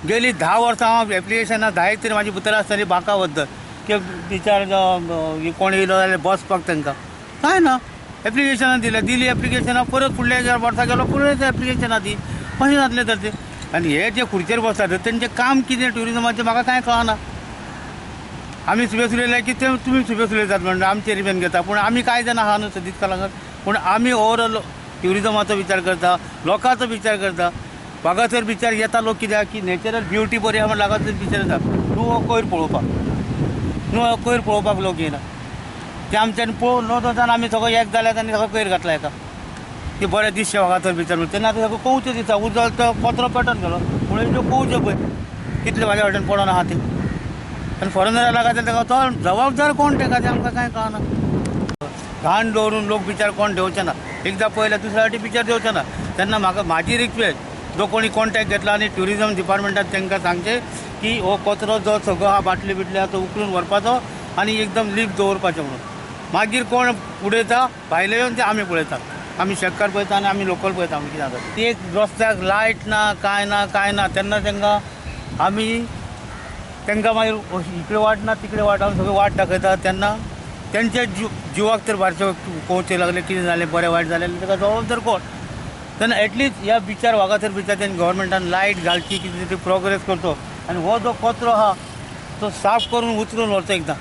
गेली 10 वर्सां हांव एप्लिकेशनां 10 एक तरी म्हाजी उतरां आसतली बांका बद्दल की बिचार कोण येयलो जाल्यार बसपाक तांकां कांय ना. एप्लिकेशनां दिल्या, दिली एप्लिकेशनां, परत फुडल्या वर्सा गेलो, परत एप्लिकेशनां दी. कशें जातलें तर तें? आनी हे जे खुर्चेर बसतात तेंचें काम कितें ट्युरिजमाचें, म्हाका कांय कळना. आमी सुबेज उलयले की ते तुमी सुबेज उलयतात म्हणटा, आमचेर रिबेन घेता. पूण आमी कांय जाणां आहा न्हू सदींच कलाकार. पूण आमी ओवरऑल ट्युरिजमाचो विचार करता, लोकांचो विचार करता. वागासर बिचार येता लोक कित्याक की नॅचरल ब्युटी बरी आहा म्हण वागासर बिचार येता. न्हू हो कोयर पळोवपाक, न्हू हो कोयर पळोवपाक लोक येयना. ते आमच्यान पळोवन नजो जावन आमी सगळो एक जाल्यात आनी सगळो कोयर घातला हेका की बरें दिसचें वागासर बिचार म्हणून. तेन्ना आतां सगळो कंवच्यो दिसता. उजळ तो पत्रो पेटोन गेलो पूण त्यो कंवच्यो पळय कितले म्हाज्या वाटेन पडोन आहा ते. आनी फॉरेनरा लागा ताका तो जबाबदार कोण तेका, तें आमकां कांय कळना. घाण दवरून लोक बिचार कोण देंवचे ना. एकदां पळयल्यार दुसऱ्या फावटी बिचार देंवचे ना. तेन्ना म्हाका म्हाजी रिक्वेस्ट, जो कोणी कॉन्टॅक्ट घेतला आनी ट्युरिजम डिपार्टमेंटान तांकां सांगचें की हो कचरो जो सगळो आहा, बाटली बिटली आहा, तो उखलून व्हरपाचो आनी एकदम लीप दवरपाचें म्हणून. मागीर कोण उडयता भायले येवन ते आमी पळयतात. आमी शेतकार पळयता आनी आमी लोकल पळयता आमी कितें जाता. एक रस्त्याक लायट ना, कांय ना, कांय ना. तेन्ना तांकां आमी तांकां मागीर इकडे वाट ना, तिकडे वाट, आमी सगळी वाट दाखयता. तेन्ना तेंच्या जिवाक तर बारशे पोवचे लागले, कितें जालें, बरें वायट जालें, ताका जबाबदार कोण? तेन्ना एटलिस्ट ह्या बिचार, वागासर बिचार तेन्ना गव्हर्मेंटान लायट घालची, कितें तरी प्रोग्रेस करचो आनी हो जो कचरो आहा तो साफ करून उचलून व्हरचो एकदां.